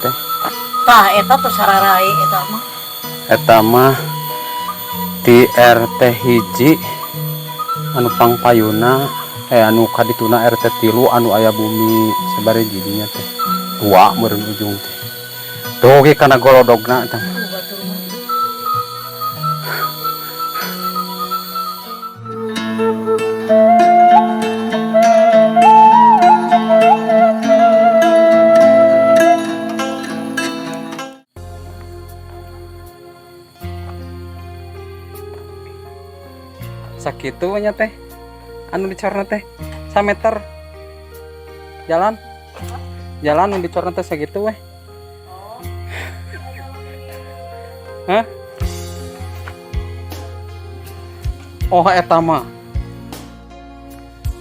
Teh. Tah eta tuh sararai eta mah. Eta mah di RT 1 anu pangpayuna anu kadituna RT 3 anu aya bumi sabari jadinya teh dua meureun ujung teh. Doge kana golodogna teh. Sakitu nya teh anu dicorna teh sameter jalan jalan anu dicorna teh sakitu weh. Hah? Oh eta mah.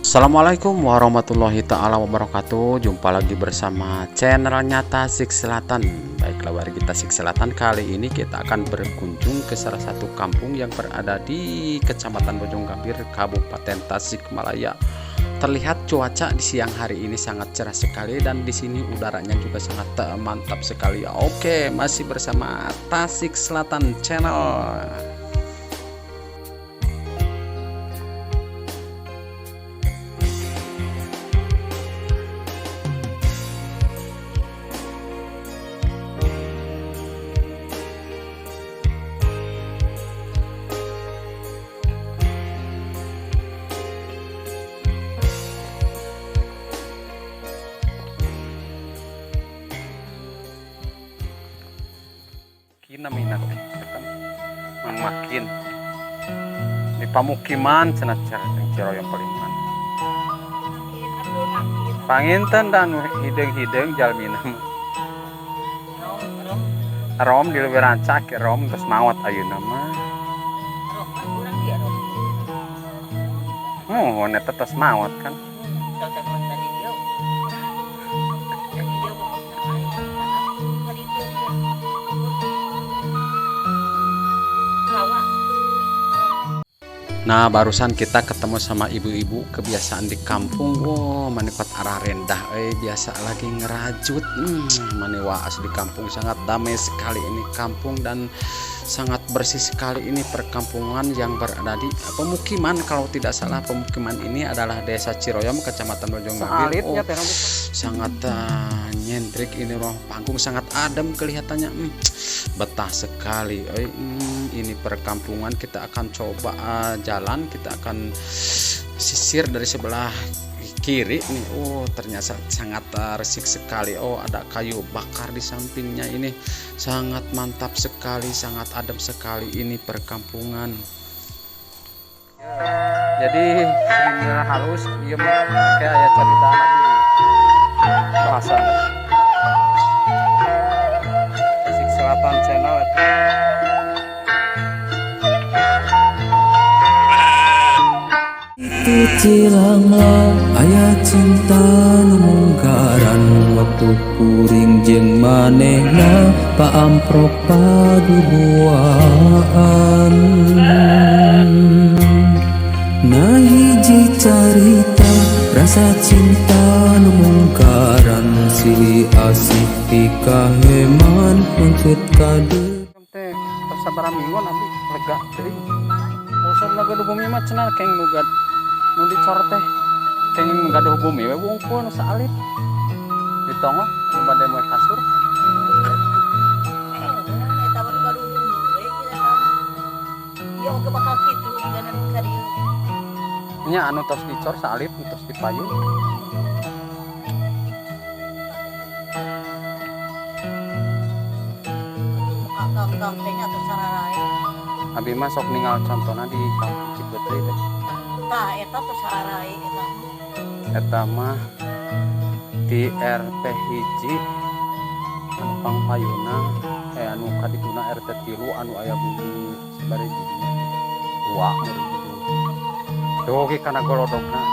Assalamualaikum warahmatullahi taala wabarakatuh. Jumpa lagi bersama channelnya Tasik Selatan. Baiklah warga Tasik Selatan, kali ini kita akan berkunjung ke salah satu kampung yang berada di Kecamatan Bojonggambir, Kabupaten Tasikmalaya. Terlihat cuaca di siang hari ini sangat cerah sekali dan di sini udaranya juga sangat mantap sekali. Oke, masih bersama Tasik Selatan Channel. Minat makin di pamukiman cenah Ciroyom Palimanan panginten dan hideng-hideng jalmina rom di leuwih rancak rom terus maot ayeuna mah oh eta tos maot kan. Nah, barusan kita ketemu sama ibu-ibu kebiasaan di kampung. Wow, manipot arah rendah, biasa lagi ngerajut. Mani waas di kampung sangat damai sekali ini kampung dan sangat bersih sekali ini perkampungan yang berada di pemukiman. Kalau tidak salah pemukiman ini adalah Desa Ciroyom, Kecamatan Bojonggambir. Oh, sangat nyentrik ini roh panggung, sangat adem kelihatannya. Betah sekali. Ini perkampungan kita akan coba jalan, kita akan sisir dari sebelah kiri nih. Oh, ternyata sangat resik sekali. Oh, ada kayu bakar di sampingnya ini. Sangat mantap sekali, sangat adem sekali ini perkampungan. Jadi sebenarnya halus, iya kayak aya cerita lagi bahasa Tasik Selatan Channel. Cilanglah aya cinta nu mungkaran waktu kuring jeung manehna paamprok paduduaan. Nah hiji carita rasa cinta nu mungkaran silih asih pikaheman mencet kade. Teh tos sabaraha minggu abdi lega teuing. Urusan gaduh bumi mah cenah keng nu nu dicor teh kenging gaduh bumi we wungkul nu saalit di tonggoh nu bade moe kasur. Eta mah nu gaduh bumi we eta mah. Ieu oge bakal kitu jigana ka dieu. Nya anu tos dicor saalit nu tos dipayun. Kang teh nya tos sararai. Abi mah sok ningal contona di kampung Cipeteuy teh. Tah eta tuh sararai eta mah. Eta mah di RT 1 anu pangpayuna anu kadituna RT 3 anu aya bumi sabari jadinya dua meureun ujung. Doge kana golodogna.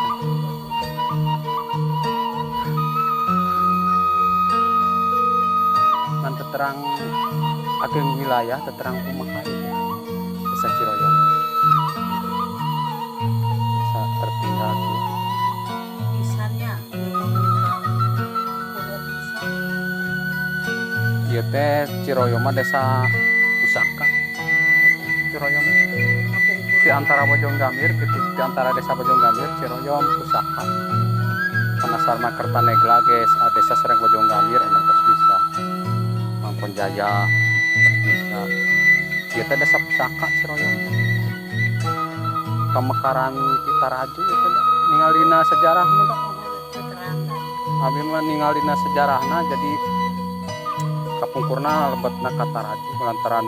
Ngan teterang ageng wilayah teterang kumaha itu Desa Ciroyom. Tertinggal gitu. Pisannya, kuno pisan. Ieu teh Ciroyom mah desa pusaka. Ciroyom di antara Bojonggambir gitu, di antara desa Bojonggambir, Ciroyom pusaka. Panasar mah Kertanegla ge desa sareng Bojonggambir emang tos bisa. Mangkonjaya tos bisa. Ieu teh desa pusaka Ciroyom. Pemekaran ti Taraju ieu teh ningalina sejarah mah da. Abi mah ningalina sejarahna, jadi kapungkurna lebetna ka Taraju, lantaran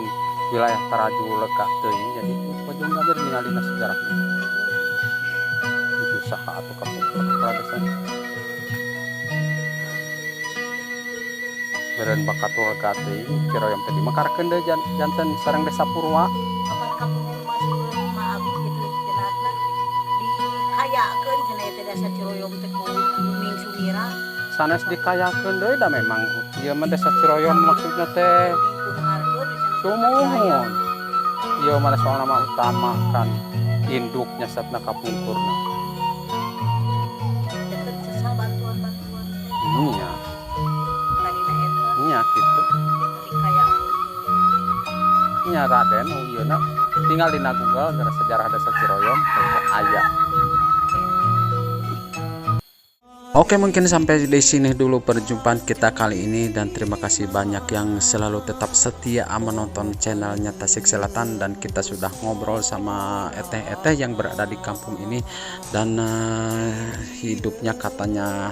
wilayah Taraju lega teuing jadi Bojonggambir ningalina sejarahna. Itu saha atuh kapungkur kepala desa. Beureun bakatul lega teuing Ciroyom teh dimekarkeun deui janten sareng desa Purwa. Kapan kapungkur mah abi gitu cenahna dikayakeun cenah teh desa Ciroyom teh ku Ming Sumira. Sanes dikayakeun deui, da memang ieu mah desa Ciroyom maksudna teh. Sumuhun. Ieu mah soal nama utama kan induknya satna kapungkurna. Sesal bantuan-bantuan. Iya. Tadina eta. Nya kitu. Dikayakeun. Nya Raden ieu na tinggal dina Google gara sejarah desa Ciroyom aya. Oke, mungkin sampai di sini dulu perjumpaan kita kali ini dan terima kasih banyak yang selalu tetap setia menonton channelnya Tasik Selatan. Dan kita sudah ngobrol sama eteh-eteh yang berada di kampung ini dan hidupnya katanya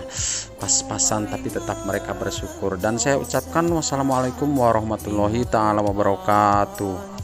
pas-pasan, tapi tetap mereka bersyukur. Dan saya ucapkan wassalamualaikum warahmatullahi taala wabarakatuh.